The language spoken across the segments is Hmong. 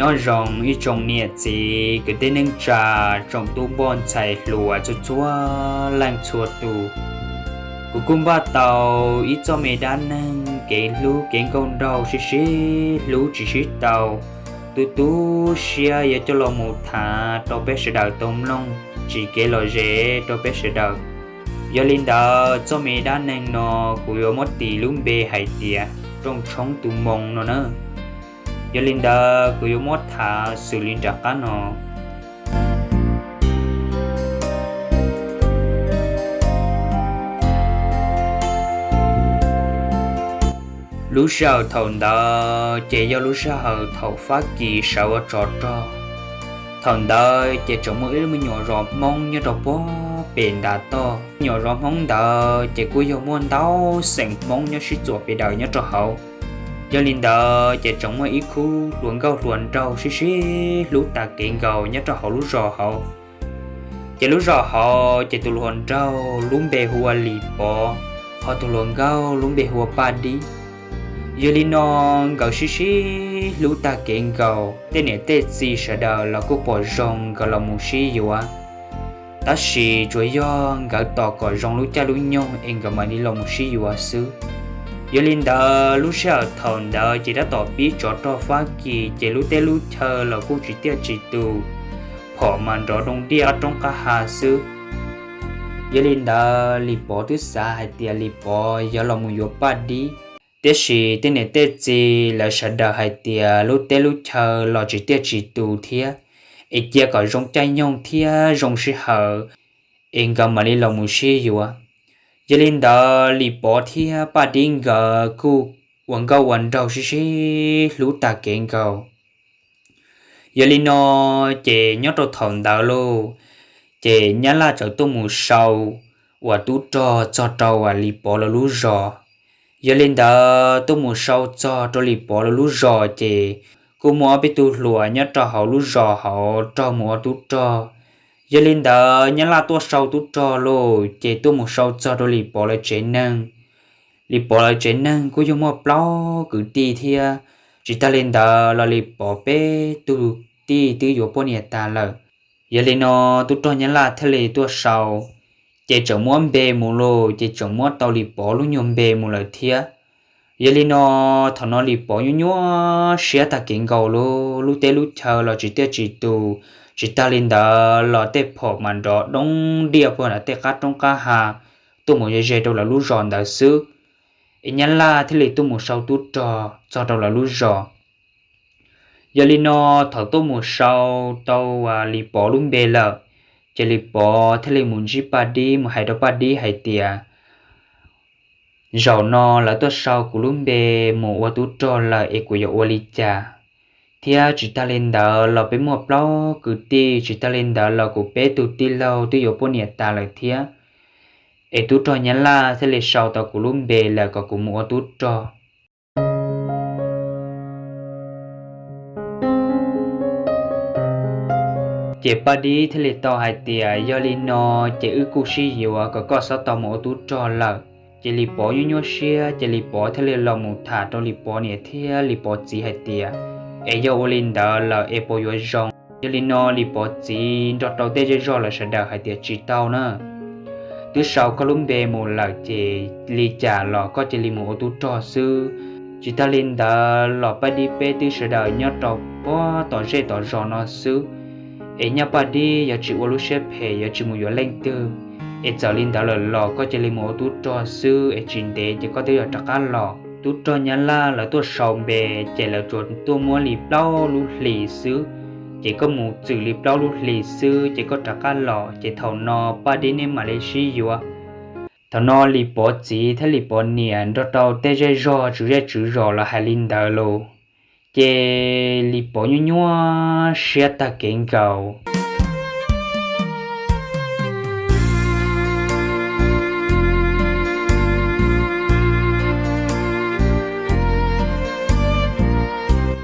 Nyob zoo ib tsoom niam txiv kwv tij neej tsa, tsoom tub npoj ntxhais hluas txhua txhua leej txhua tus. Kuv kuj npaj tau ib txoj me dab neeg kev hlub kev nkauj nraug sib sib hlub tsis sib tau, tu tu siab yuav coj los mus tham rau peb sawv daws tau mloog tsis kev lom zem rau peb sawv daws. Yog li ntawd txoj me dab neeg no kuv yuav muab tis lub npe hais tias rooj tshoob tus moo no na. Yog li ntawd kuv yuav muab tham xws li nram qab no. Lub sij hawm thaum ntawd ces yog lub sij hawm thaum Fab Kis sawv ua tsov rog. Thaum ntawd ces tseem muaj ib lub me nyuam zos Hmoob nyob rau puag pem nram toj. Nyuam zos Hmoob ntawd ces kuj yog muaj ntau xeem Hmoob nyob sib txuas pes daws nyob rau hauv. Yog li ntawd ces tseem muaj ib khub hluas nkauj hluas nraug sib sib hlub tag kev nkaus nyob rau hauv lub zos hauv. Ces lub zos hauv ces tus hluas nraug lub npe hu ua Lis Pov, ho tus hluas nkauj lub npe hu ua Paj Dib. Yog li no nkawd sib sib hlub tag kev nkaus, tej niam tej txiv sawv daws los kuj pom zoo nkawd los mus sib yuav. Tab sis tsuas yog nkawd tos kom zoo lub caij lub nyoog es nkawd mam li los mus sib yuav xwb. Yog li ntawd lub sij hawm thaum ntawd ces tab tom pib tsov rog Fab Kis ces lub teb lub chaw los kuj tsis tiaj tsis tus, phom mas nrov doog diaj qab roob qab hav xwb. Yog li ntawd Lis Pov twb xav hais tias Lis Pov yuav los mus yuav Paj Dib, tiam sis tej niam tej txiv lawv sawv daws hais tias lub teb lub chaw los tsis tiaj tsis tus thiab, es cia kom zoo caij nyoog thiab zoo sij hawm es nkawd mam li los mus sib yuav. Yog li ntawd Lis Pov thiab Paj Dib nkawd kuj ua nkauj ua nraug sib sib hlub tag kev nkaus. Yog li no ces nyob rau thaum ntawd lauj, ces Nyab Laj txawm tuaj mus sau uas tub rog txog rau uas Lis Pov lawv lub zos. Yog li ntawd tuaj mus sau txog rau Lis Pov lawv lub zos ces kuj muaj ob peb tug hluas nyob rau hauv lub zos hauv raug mus ua tub rog. Yog li ntawd Nyab Laj tuaj sau tub rog lauj, ces tuaj mus sau txog rau Lis Pov lawv tsev neeg. Lis Pov lawv tsev neeg kuj yog muaj plaub kwv tij thiab, tsis tag li ntawd los Lis Pov peb tug tij twb yuav poj niam tas lawm. Yog li no tub rog Nyab Laj thiaj li tuaj sau, ces tseem muab npe mus lauj, ces tseem muab tau Lis Pov lub nyuag npe mus lawm thiab. Yog li no thaum no Lis Pov nyuaj nyuaj siab tag kev nkaus lauj, lub teb lub chaw los tsis tiaj tsis tus, tsis tag li ntawd los tej phom mas nrov doog diaj puag nram tej qab roob qab hav tuaj mus ze ze rau lawv lub zos ntawd xwb. Es Nyab Laj thiaj li tuaj mus sau tub rog txog rau lawv lub zos. Yog li no thaum tuaj mus sau tau Lis Pov lub npe lawm, ces Lis Pov thiaj li mus ntsib Paj Dib mus hais rau Paj Dib hais tias, zaum no lawv tuaj sau kuv lub npe mus ua tub rog lawm es kuv yuav ua li cas? Thiab tsis tag li ntawd los peb muaj plaub kwv tij, tsis tag li ntawd los kuv peb tug tij laug twb yuav poj niam tas lawm thiab. Es tub rog Nyab Laj thiaj li sau tau kuv lub npe lawm kom kuv mus ua tub rog. Ces Paj Dib thiaj li tau hais tias, yog li no ces wb kuj sib yuav kom koj txhob tau mus ua tub rog lawm. Ces Lis Pov nyuaj nyuaj siab, ces Lis Pov thiaj li los mus tham rau Lis Pov niam thiab Lis Pov txiv hais tias, es yog ua li ntawd lawm es puas yuav zoo? Yog li no Lis Pov txiv nrog rau tej zej zog lawv sawv daws hais tias tsis tau na. Twb sau koj lub npe mus lawm ces li cas los koj cia li mus ua tub rog xwb. Tsis tag li ntawd los Paj Dib peb twb sawv daws nyob rau puag tom zej tom zos no xwb. Es nyaj Paj Dib yuav tsis ua lub siab phem yuav tsis mus yuav leej twg. Es txawm li ntawd lawm los koj cia li mus ua tub rog xwb es tsis ntev ces koj twb yuav rov qab los. Tub rog Nyab Laj lawv tuaj sau npe ces lawv tsuas tuaj muab li plaub lub hlis xwb. Ces koj mus txwm li plaub lub hlis xwb ces koj rov qab los. Ces thaum no Paj Dib neb mam li sib yuav. Thaum no Lis Pov txiv thiab Lis Pov niam nrog rau tej zej zog tswv zej tswv zos los hais li ntawd lauj. Ces Lis Pov nyuaj nyuaj siab tag kev nkaus.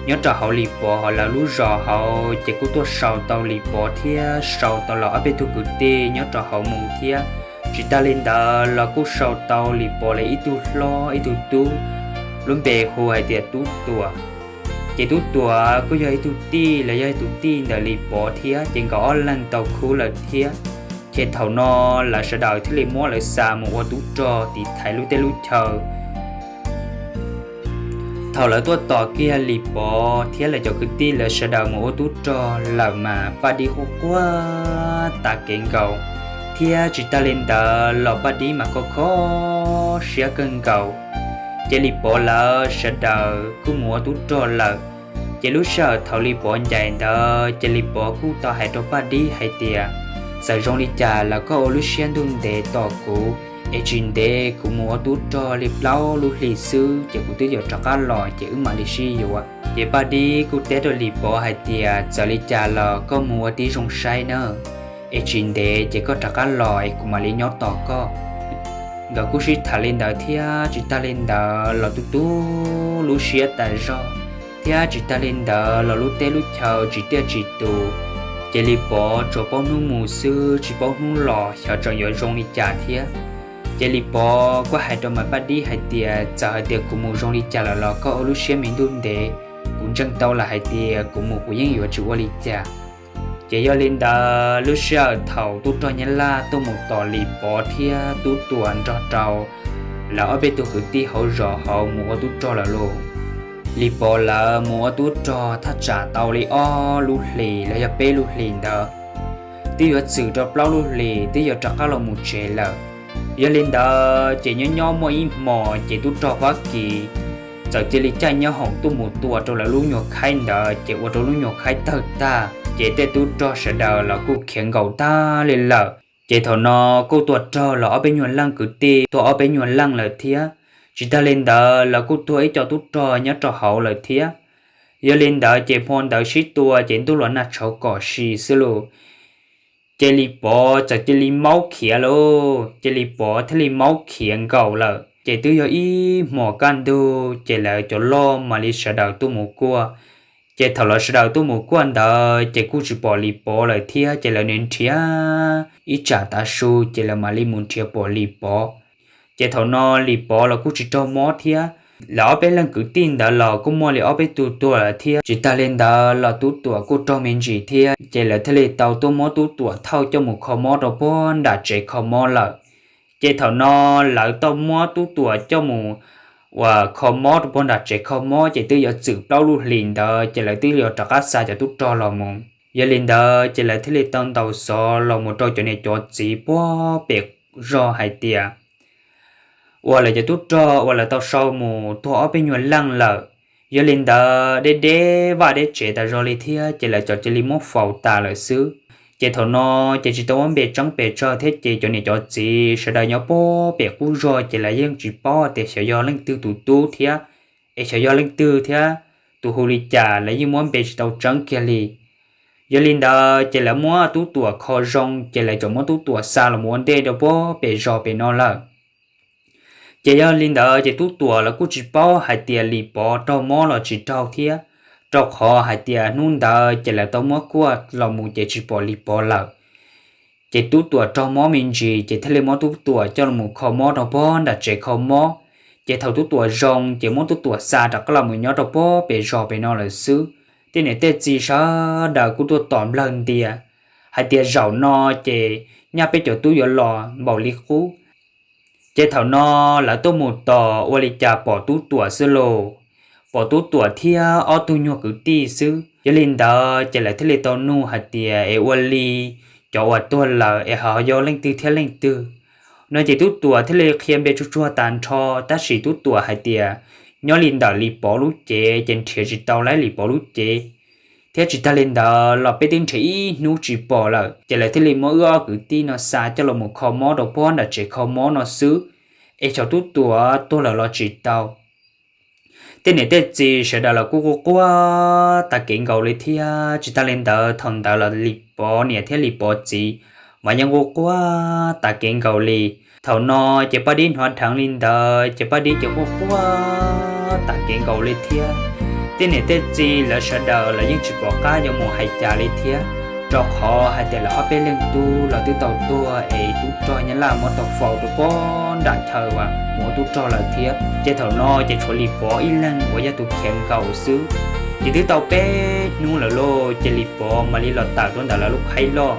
Nyob rau hauv Lis Pov hauv lawv lub zos hauv ces kuj tuaj sau tau Lis Pov thiab sau tau los ob peb tug kwv tij nyob rau hauv mus thiab. Tsis tag li ntawd los kuj sau tau Lis Pov lawv ib tug hlob ib tug tub, lub npe hu hais tias Tub Tuam. Ces Tub Tuam kuj yog ib tug tij los yog ib tug tij ntawm Lis Pov thiab, ces nkawd ob leeg tau khub lawm thiab. Ces thaum no lawv sawv daws thiaj li muab lawv xa mus ua tub rog tiv thaiv lub teb lub chaw. Thaum lawv tuaj tos kiag Lis Pov thiab lawv cov kwv tij lawv sawv daws mus ua tub rog lawm mas Paj Dib quaj quaj tas kev nkaus, thiab tsis tas li ntawd los Paj Dib mas kho kho siab kawg nkaus. Ces Lis Pov lawv sawv daws kuj mus ua tub rog lawm. Ces lub sij hawm thaum Lis Pov ncaim ntawd ces Lis Pov kuj tau hais rau Paj Dib hais tias, txawm zoo li cas los koj ua lub siab ntuj ntev tos kuv, es tsis ntev kuv mus ua tub rog li plaub lub hlis xwb ces kuv twb yuav rov qab los ces wb mam li sib yuav. Ces Paj Dib kuj teb rau Lis Pov hais tias, txawm li cas los koj mus ua tib zoo saib nawb, es tsis ntev ces koj rov qab los es kuv mam li nyob tos koj. Nkawd kuj sib tham li ntawd thiab tsis tas li ntawd los tu tu lub siab tas zog, thiab tsis tas li ntawd los lub teb lub chaw tsis tiaj tsis tus. Ces Lis Pov tsuas paub hnub mus xwb tsis paub hnub los xyov tseem yuav zoo li cas thiab. Ces Lis Pov kuj hais rau mas Paj Dib hais tias, txawm hais tias kuv mus zoo li cas lawm los koj ua lub siab me ntuj ntev, kuv ntseeg tau lawm hais tias kuv mus kuv yeej yuav tsis ua li cas. Ces yog li ntawd lub sij hawm thaum tub rog Nyab Laj tuaj mus tos Lis Pov thiab Tub Tuam nrog rau lawv ob peb tug kwv tij hauv zos hauv mus ua tub rog lawm lauj. Lis Pov lawv mus ua tub rog thaj tsam tau li ob lub hlis los yog peb lub hlis ntawd, twb yuav txwm rau plaub lub hlis twb yuav rov qab los mus tsev lawm. Yog li ntawd ces nyob nyob muaj ib hmos ces tub rog Fab Kis txawm cia li caij nyoob hoom tuaj mus tua rau lawv lub nyuag khaib ntawd ces ua rau lub nyuag khaib tawg tag, ces tej tub rog sawv daws los kuj khiav nkaum tag li lawm. Ces thaum no kuj tuag rog los ob peb nyuag leej kwv tij, tuag ob peb nyuag leej lawm thiab. Tsis tas li ntawd los kuj tuag ib co tub rog nyob rau hauv lawm thiab. Yog li ntawd ces hmo ntawd sib tua ces ntuj los nag tshauv kom si xwb lauj. Ces Lis Pov txawm cia li maub khiav lauj, ces Lis Pov thiaj li maub khiav nkaus lawm ces twb yog ib hmos kaj ntug ces lawv cov loj mam li sawv daws tuaj mus kuaj. Ces thaum lawv sawv daws tuaj mus kuaj ntawd ces kuj tsis pom Lis Pov lawm thiab ces lawv nrhiav nrhiav ib tsam tav su ces lawv mam li mus nrhiav pom Lis Pov. Ces thaum no Lis Pov los kuj tsis raug mob thiab. Lawv ob peb leeg kwv tij ntawd los kuj muaj li ob peb tug tuag lawm thiab. Tsis tas li ntawd los Tub Tuam kuj raug me ntsis thiab ces lawv thiaj li tau tuaj muab Tub Tuam thauj coj mus kho mob rau puag nram tsev kho mob lawm. Ces thaum no lawv tau muab Tub Tuam coj mus uas kho mob rau puag nram tsev kho mob ces twb yuav txwm plaub lub hlis ntawd ces lawv twb yuav rov qab xa cov tub rog los mus. Yog li ntawd ces lawv thiaj li tau ntaus xov los mus rau cov niam cov txiv puag pem zos hais tias uas lawv cov tub rog uas lawv tau sau mus tuag ob peb nyuag leej lawm. Yog li ntawd deb deb vaj deb tsev tas zog li thiab ces lawv cov cia li muab faus tas lawm xwb. Ces thaum no ces tsis tau muab npe tseeb pes tsawg thiab ces cov niam cov txiv sawv daws nyob puag pem qub zog ces lawv yeej tsis paub tias xyov yog leej twg tus tub thiab, es xyov yog leej twg thiab tus hu li cas lawv yeej muab npe tsis tau tseeb kiag li. Yog li ntawd ces lawv muab Tub Tuam kho zoo ces lawv txawm muab Tub Tuam xa los mus ua ntej rau puag pem zos pem no lawm. Ces yog li ntawd ces Tub Tuam lawv kuj tsis paub hais tias Lis Pov raug mob los tsis raug thiab, rau qhov hais tias hnub ntawd ces lawv tau muab kuaj los mus ces tsis pom Lis Pov lawm. Ces Tub Tuam raug mob me ntsis ces thiaj li muab Tub Tuam coj los kho mob rau puag nram tsev kho mob. Ces thaum Tub Tuam zoo ces muab Tub Tuam xa rov qab los mus nyob rau puag pem zos pem no lawm xwb. Tej niam tej txiv sawv daws kuj tuaj tos nplawg ntias hais tias zaum no ces nyaj peb cov tub yuav los npaum li qub. Ces thaum no lawv tuaj mus tos ua li cas pom Tub Tuam xwb lauj, pom Tub Tuam thiab ob tug nyuag kwv tij xwb. Yog li ntawd ces lawv thiaj li tau nug hais tias es ua li cov uas tuag lawm es ho yog leej twg thiab leej twg no ces Tub Tuam thiaj li qhia npe tsuag tsuag tas nrho, tab sis Tub Tuam hais tias nyob li ntawm Lis Pov lub cev ces nrhiav tsis tau li Lis Pov lub cev, thiab tsis tas li ntawd los peb twb nrhiav ib hnub tsis pom lawm ces lawv thiaj li muab wb ob kwv tij no xa coj los mus kho mob rau puag nram tsev kho mob no xwb, es xyov Tub Tuam tuag lawm los tsis tau. Tej niam tej txiv sawv daws los kuj quaj quaj tas kev nkaus li thiab. Tsis tas li ntawd thaum ntawd los Lis Pov niam thiab Lis Pov txiv mas yeej quaj quaj tas kev nkaus li. Thaum no ces Paj Dib hnov dheev li ntawd ces Paj Dib ces quaj quaj tas kev nkaus li thiab. Tej niam tej txiv lawv sawv daws los yeej tsis pom qab yuav mus hais cas li thiab, rau qhov hais tias lawv ob peb leeg tub los twb tau tuag es tub rog Nyab Laj muab tau faus rau puag nram chaw uas mus ua tub rog lawm thiab. Ces thaum no ces tshuav Lis Pov ib leeg uas yog tus khiav nkaus xwb. Ces twb tau peb hnub lawm lauj, ces Lis Pov mam li los tawm rau ntawm lawv lub khaib loj.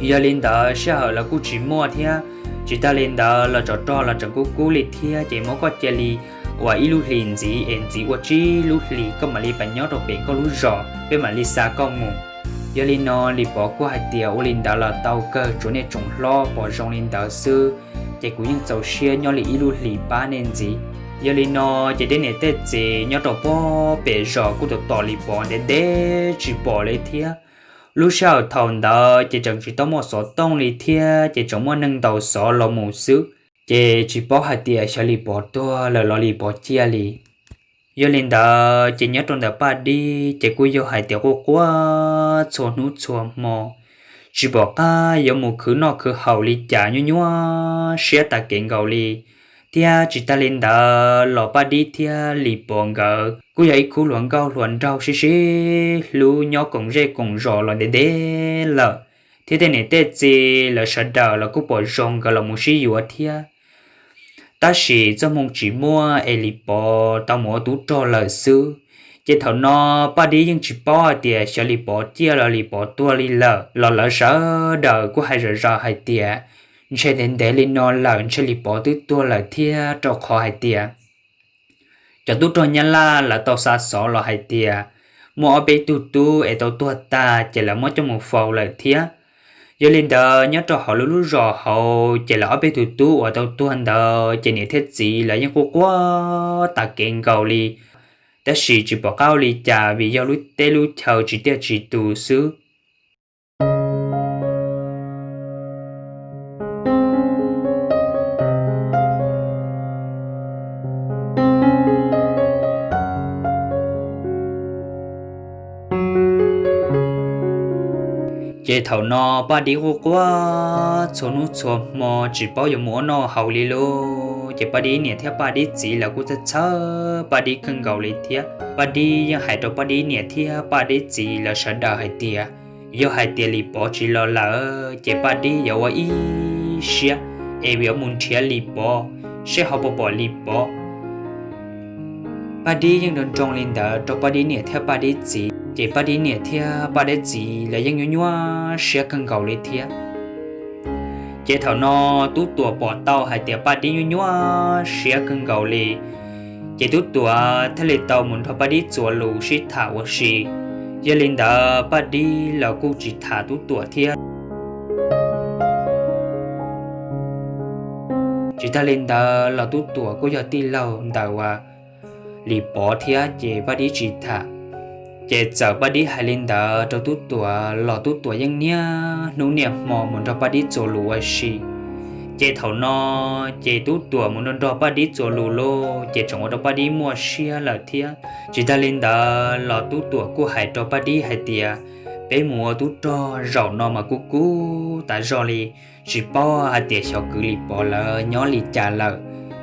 Yog li ntawd sij hawm los kuj tsis muaj thiab, tsis tas li ntawd los tsov rog los tseem kub kub li thiab, ces muab koj cia li ua ib lub hlis ntxiv es ntxiv ua tsib lub hlis koj mam li pab nyob rau pem koj lub zos, peb mam li xa koj mus. Yog li no Lis Pov kuj hais tias ua li ntawd los tau kawg, tsuav nej tsoom hlob pom zoo li ntawd xwb, ces kuv yeej txaus siab nyob li ib lub hlis pab nej ntxiv. Yog li no ces tej niam tej txiv nyob rau pem zos kuj tos tos Lis Pov ntev ntev tsis pom li thiab. Lub sij hawm thaum ntawd ces tseem tsis tau muaj xov tooj li thiab, ces tseem muaj neeg ntaus xov los mus xwb, ces tsis paub hais tias xyov Lis Pov tuag lawm los Lis Pov ciaj li. Yog li ntawd ces nyob rau ntawm Paj Dib ces kuj yog hais tias quaj quaj txhua hnub txhua hmo, tsis pom qab yuav mus khwv noj khwv haus li cas, nyuaj nyuaj siab tag kev nkaus li. Thiab tsis tas li ntawd los Paj Dib thiab Lis Pov nkawd kuj yog ib khub hluas nkauj hluas nraug sib sib hlub nyob koom zej koom zos los ntev ntev lawm, thiab tej niam tej txiv lawv sawv daws los kuj pom zoo nkawd los mus sib yuav thiab. Tab sis txoj hmoo tsis muaj es Lis Pov tau mus ua tub rog lawm xwb. Ces thaum no Paj Dib yeej tsis paub hais tias xyov Lis Pov ciaj los Lis Pov tuag li lawm los lawv sawv daws kuj hais zom zaws hais tias ntshe ntev ntev li no lawm ntshe Lis Pov twb tuag lawm thiab, rau qhov hais tias cov tub rog Nyab Laj lawv tau xa xov los hais tias muaj ob peb tug tub es tau tuag tag ces lawv muab coj mus faus lawm thiab. Yog li ntawd nyob rau hauv lub lub zos hauv ces lawv ob peb tug tub uas tau tuag ntawd ces niam thiab txiv lawv yeej quaj quaj tag kev nkaus li, tab sis tsis pom qab ua li cas vim yog lub teb lub chaw tsis tiaj tsis tus xwb. Ces thaum no Paj Dib quaj quaj txhua hnub txhua hmo tsis paub yuav mus ua noj haus li lauj. Ces Paj Dib niam thiab Paj Dib txiv lawv kuj txhawj txhawj Paj Dib kawg nkaus li thiab. Paj Dib yeej hais rau Paj Dib niam thiab Paj Dib txiv lawv sawv daws hais tias yog hais tias Lis Pov tsis los lawm ces Paj Dib yuav ua ib siab es yuav mus nrhiav Lis Pov, seb ho puas pom Lis Pov. Paj Dib yeej nroo nroo li ntawd rau Paj Dib niam thiab Paj Dib txiv, ces Paj Dib niam thiab Paj Dib txiv lawv yeej nyuaj nyuaj siab kawg nkaus li thiab. Ces thaum no Tub Tuam pom tau hais tias Paj Dib nyuaj nyuaj siab kawg nkaus li, ces Tub Tuam thiaj li tau mus nrog Paj Dib txuas lus sib tham ua si. Yog li ntawd Paj Dib los kuj tsis tham Tub Tuam thiab. Tsis tag li ntawd los Tub Tuam kuj yog tij laug ntawm uas Lis Pov thiab ces Paj Dib tsis tham. Ces txawm Paj Dib hais li ntawd rau Tub Tuam los Tub Tuam yeej niaj hnub niaj hmo mus nrog Paj Dib txuas lus ua si. Ces thaum no ces Tub Tuam mus nrog nrog Paj Dib txuas lus lauj, ces tseem ua rau Paj Dib muaj siab lawm thiab. Tsis tag li ntawd los Tub Tuam kuj hais rau Paj Dib hais tias, peb mus ua tub rog zaum no mas kuj kub tas zog li, tsis paub hais tias xyov kwv Lis Pov lawv nyob li cas lawm,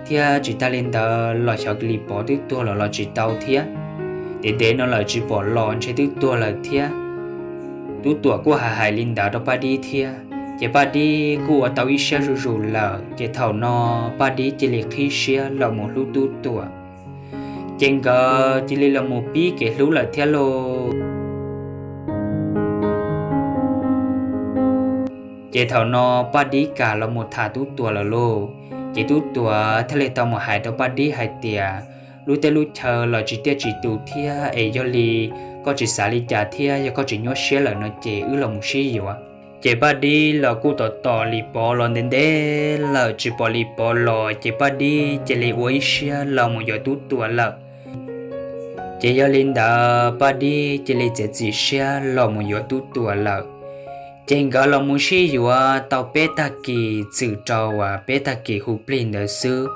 thiab tsis tag li ntawd los xyov kwv Lis Pov twb tuag los los tsis tau thiab. Ntev ntev no lawm tsis pom los ntshe twb tuag lawm thiab. Tub Tuam kuj hais hais li ntawd rau Paj Dib thiab, ces Paj Dib kuj ua tau ib siab zuj zus lawm, ces thaum no Paj Dib cia li qhib siab los mus hlub Tub Tuam. Ces nkawd cia li los mus pib kev hlub lawm thiab lauj. Ces thaum no Paj Dib kam los mus tham Tub Tuam lawm lauj, ces Tub Tuam thiaj li tau mus hais rau Paj Dib hais tias, lub teb lub chaw los tsis tiaj tsis tus thiab es yog li koj tsis xav li cas thiab yog koj tsis nyuaj siab lawm no ces wb los mus sib yuav. Ces Paj Dib los kuj tos tos Lis Pov los ntev ntev lawm tsis pom Lis Pov los ces Paj Dib cia li ua ib siab los mus yuav Tub Tuam lawm. Ces yog li ntawd Paj Dib cia li txiav txim siab los mus yuav Tub Tuam lawm. Ces nkawd los mus sib yuav tau peb tag kis txwm rau uas peb tag kis hu plig ntawd xwb,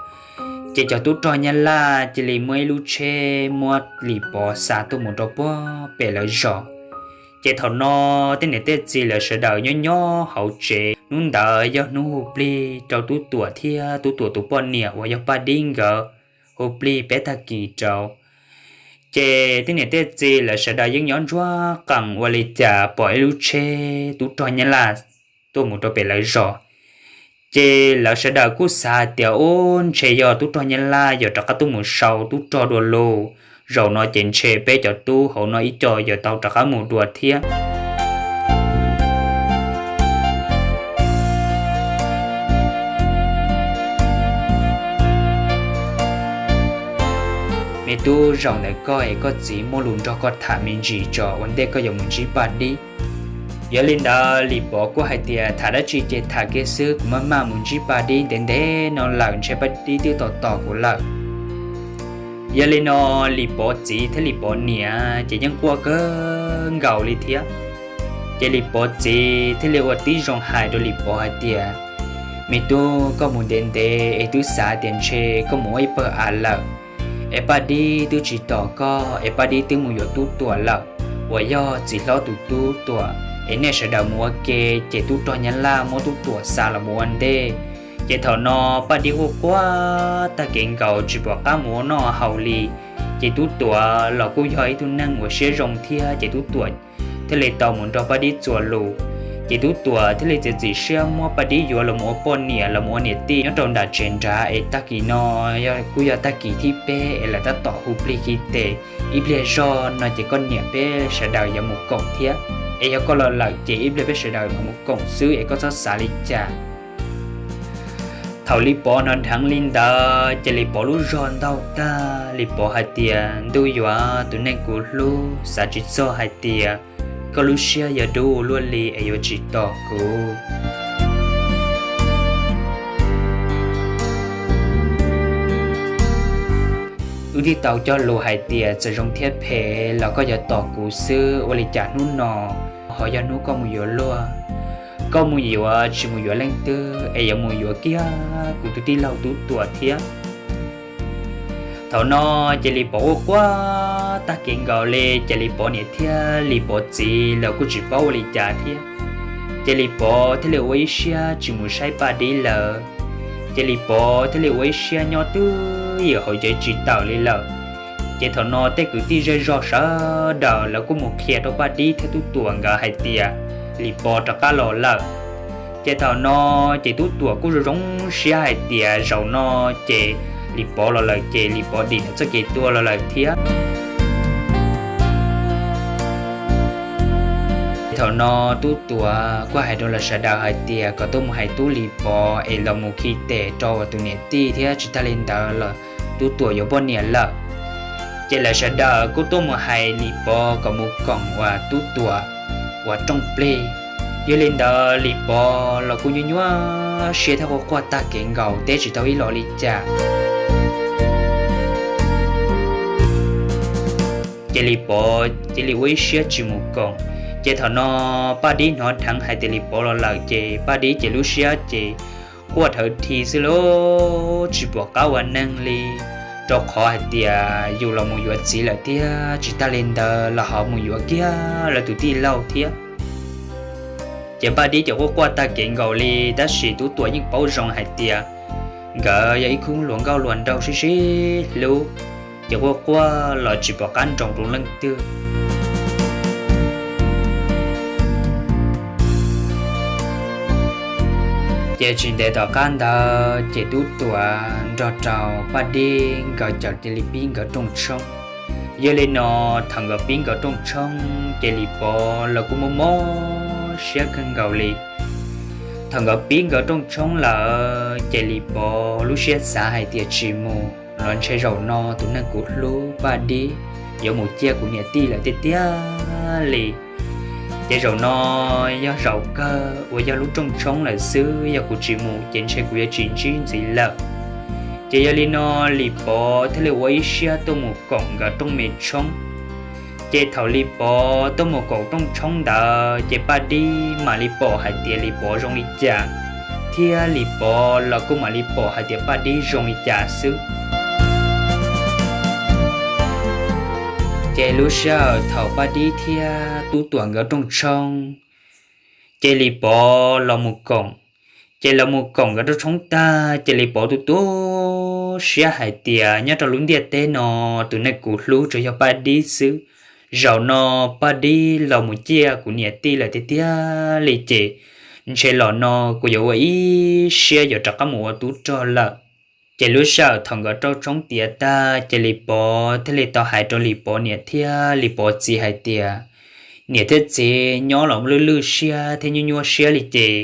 ces cov tub rog Nyab Laj cia li muab ib lub tsheb muab Lis Pov xa tuaj mus rau puag pem lawv zos. Ces thaum no tej niam tej txiv lawv sawv daws nyob nyob hauv tsev, hnub ntawd yog hnub hu plig rau Tub Tuam thiab Tub Tuam tus poj niam uas yog Paj Dib nkawd hu plig peb tag kis rau. Ces tej niam tej txiv lawv sawv daws yeej nyob ntsuag qees ua li cas pom ib lub tsheb tub rog Nyab Laj tuaj mus rau pem lawv zos. Ces lawv sawv daws kuj xav hais tias, ub, ntshe yog tub rog Nyab Laj yuav rov qab tuaj mus sau tub rog dua lus, zaum no ces ntshe peb cov tub hauv no ib co yuav tau rov qab mus dua thiab. Me tub, zaum ntawm koj es koj txiv muaj lus nrog koj tham me ntsis tso, ua ntej koj yuav mus ntsib Paj Dib. Yog li ntawd Lis Pov kuj hais tias, tham dab tsi ces tham kiag xwb, kuv maj mam mus ntsib Paj Dib ntev ntev no lawm, ntshe Paj Dib twb tos tos kuv lawm. Yog li no Lis Pov txiv thiab Lis Pov niam ces yeej quaj kawg nkaus li thiab. Ces Lis Pov txiv thiaj li ua tib zoo hais rau Lis Pov hais tias, me tub, koj mus ntev ntev es twb xav tias ntshe koj mus ua ib pawg av lawm, es Paj Dib twb tsis tos koj, es Paj Dib twb mus yuav Tub Tuam lawm, uas yog txiv hlob tus Tub Tuam, es nej sawv daws mus ua ke, ces tub rog Nyab Laj muab Tub Tuam xa los mus ua ntej. Ces thaum no Paj Dib quaj quaj tag kev nkaus tsis pom qab mus ua noj haus li. Ces Tub Tuam los kuj yog ib tug neeg uas siab zoo thiab, ces Tub Tuam thiaj li tau mus nrog Paj Dib txuas lus. Ces Tub Tuam thiaj li txiav txim siab muab Paj Dib yuav los mus ua poj niam los mus ua niam tij nyob rau nram tsev nrad, es tag kis no kuj yog tag kis thib peb es lawv tab tom hu plig khi tes, ib pliag zog no ces koj niam peb sawv daws yuav mus koom thiab. Es yog koj los lawm ces ib pliag peb sawv daws mam mus koom xwb, es koj txhob xav li cas. Thaum Lis Pov hnov dheev li ntawd ces Lis Pov lub zog ntaug tag, Lis Pov hais tias, ntuj yuav, tus neeg kuv hlub, xav tsis txog hais tias koj lub siab yuav dub ua luaj li es yuav tsis tos kuv. Wb twb tau cog lus hais tias txawm zoo thiab phem los koj yuav tos kuv xwb, ua li cas hnub no ho yog hnub koj mus yuav luag? Koj mus yuav tsis mus yuav leej twg es yuav mus yuav kiag kuv tus tij laug Tub Tuam thiab. Thaum no ces Lis Pov quaj quaj tag kev nkaus li, ces Lis Pov niam thiab Lis Pov txiv los kuj tsis paub ua li cas thiab. Ces Lis Pov thiaj li ua ib siab tsis mus saib Paj Dib lawm. Ces Lis Pov thiaj li ua ib siab nyob twj ywm hauv tsev tsis tawm li lawm. Ces thaum no tej kwv tij zej zog sawv daws lawv kuj mus qhia rau Paj Dib thiab Tub Tuam nkawd hais tias Lis Pov rov qab los lawm. Ces thaum no ces Tub Tuam kuj zoo zoo siab hais tias zaum no ces Lis Pov los lawm ces Lis Pov dim txoj kev tuag los lawm thiab. Thaum no Tub Tuam kuj hais rau lawv sawv daws hais tias kom tuaj mus hais tub Lis Pov es los mus khi tes rau tus niam tij thiab tsis tag li ntawd los Tub Tuam yuav poj niam lawm. Ces lawv sawv daws kuj tuaj mus hais Lis Pov kom mus koom uas Tub Tuam uas rooj plig. Yog li ntawd Lis Pov los kuj nyuaj nyuaj siab thiab quaj quaj tag kev nkaus teb tsis tau ib los li cas. Ces Lis Pov cia li ua ib siab tsis mus koom. Ces thaum no Paj Dib hnov dheev hais tias Lis Pov los lawm ces Paj Dib ces lub siab ces quaj dhawv dhi xwb lauj, tsis pom qab ua neeg li, rau qhov hais tias yus los mus yuav txiv lawm thiab tsis tag li ntawd los ho mus yuav kiag lawv tus tij laug thiab. Ces Paj Dib ces quaj quaj tag kev nkaus li, tab sis Tub Tuam yeej paub zoo hais tias nkawd yog ib khub hluas nkauj hluas nraug sib sib hlub, ces quaj quaj los tsis pom qab nroo rau leej twg. Ces tsis ntev tom qab ntawd ces Tub Tuam nrog rau Paj Dib nkawd cawm cia li pib nkawd rooj tshoob. Yog li no thaum nkawd pib nkawd rooj tshoob ces Lis Pov los kuj mob mob siab kawg nkaus li. Thaum nkawd pib nkawd rooj tshoob lawm ces Lis Pov lub siab xav hais tias tsis mus los ntshe zaum no tus neeg kuv hlub Paj Dib yuav mus ciaj kuv niam tij lawm tiag tiag li. Ces zaum no yog zaum kawg uas yog lub rooj tshoob lawm xwb, yog kuv tsis mus ces ntshe kuv yuav tsis ntsib ntxiv lawm. Ces yog li no Lis Pov thiaj li ua ib siab tuaj mus koom nkawd rooj me tshoob. Ces thaum Lis Pov tuaj mus koom rooj tshoob ntawd ces Paj Dib mam li pom hais tias Lis Pov zoo li cas, thiab Lis Pov los kuj mam li pom hais tias Paj Dib zoo li cas xwb. Ces lub sij hawm thaum Paj Dib thiab Tub Tuam nkawd rooj tshoob, ces Lis Pov los mus koom. Ces los mus koom nkawd rooj tshoob tag ces Lis Pov tu tu siab hais tias nyob rau lub ntiaj teb no tus neeg kuv hlub tsuas yog Paj Dib xwb. Zaum no Paj Dib los mus ciaj kuv niam tij lawm tiag tiag li ces ntshe los no kuv yuav ua ib siab yuav rov qab mus ua tub rog lawm. Ces lub sij hawm thaum nkawd rau tshoob tiav tag ces Lis Pov thiaj li tau hais rau Lis Pov niam thiab Lis Pov txiv hais tias, niam thiab txiv, nyob los lwj lwj siab thiab nyuaj nyuaj siab li ces,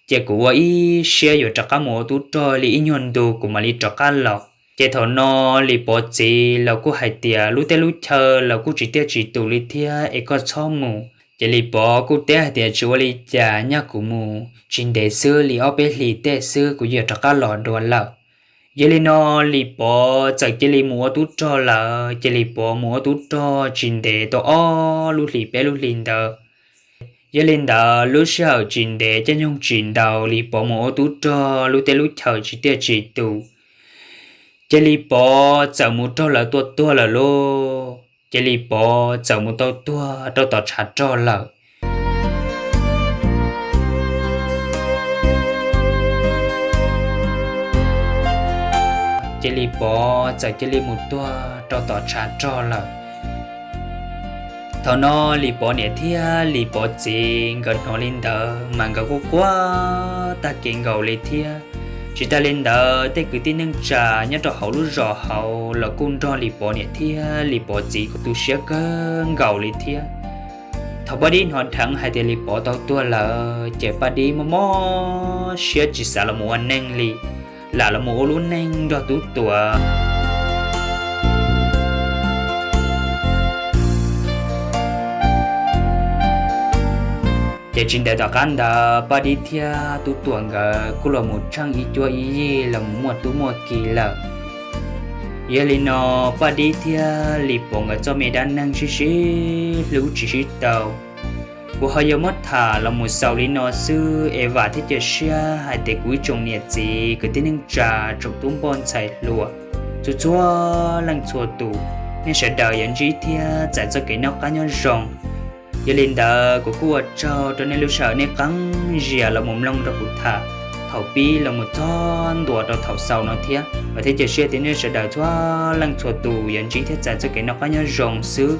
ces kuv ua ib siab yuav rov qab mus ua tub rog li ib nyuag ntu kuv mam li rov qab los. Ces thaum no Lis Pov txiv los kuj hais tias, lub teb lub chaw los kuj tsis tiaj tsis tus li thiab es koj txhob mus. Ces Lis Pov kuj teb hais tias, tsis ua li cas, nyaj kuv mus tsis ntev xwb, li ob peb hlis tej xwb kuv yuav rov qab los dua lawm. Yog li no Lis Pov txawm cia li mus ua tub rog lawm. Ces Lis Pov mus ua tub rog tsis ntev tau ob lub hlis peb lub hlis ntawd. Yog li ntawd lub sij hawm tsis ntev caij nyoog tsis ntau Lis Pov mus ua tub rog lub teb lub chaw tsis tiaj tsis tus, ces Lis Pov txawm mus raug lawv tua tuag lawm lauj. Ces Lis Pov txawm mus tau tuag rau tom tshav rog lawm. Ces Lis Pov txawm cia li mus tuag rau tom tshav rog lawm. Thaum no Lis Pov niam thiab Lis Pov txiv nkawd hnov li ntawd mas nkawd kuj quaj tag kev nkaus li thiab. Tsis tas li ntawd tej kwv tij neej tsa nyob rau hauv lub zos hauv los kuj nrog Lis Pov niam thiab Lis Pov txiv kuj tu siab kawg nkaus li thiab. Thaum Paj Dib hnov dheev hais tias Lis Pov tau tuag lawm ces Paj Dib mob mob siab tsis xav los mus ua neej li, lam los mus ua lub neej nrog Tub Tuam. Ces tsis ntev tom qab ntawd Paj Dib thiab Tub Tuam nkawd kuj los mus tsheej ib cuab ib yig los mus muaj tub muaj ki lawm. Yog li no Paj Dib thiab Lis Pov nkawd txoj me dab neeg sib sib hlub tsis sib tau, kuv ho yuav muab tham los mus xaus li no xwb es vam thiab cia siab hais tias kuv ib tsoom niam txiv kwv tij neej tsa tsoom tub npoj ntxhais hluas txhua txhua leej txhua tus, nej sawv daws yuav ntsib thiab txais txoj kev noj qab nyob zoo. Yog li ntawd kuv kuj ua tsaug rau nej lub sij hawm nej qee zias los mus mloog rau kuv tham thaum pib los mus txog ntua rau thaum xaus no thiab. Vam thiab cia siab tias nej sawv daws txhua leej txhua tus yuav ntsib thiab txais txoj kev noj qab nyob zoo xwb.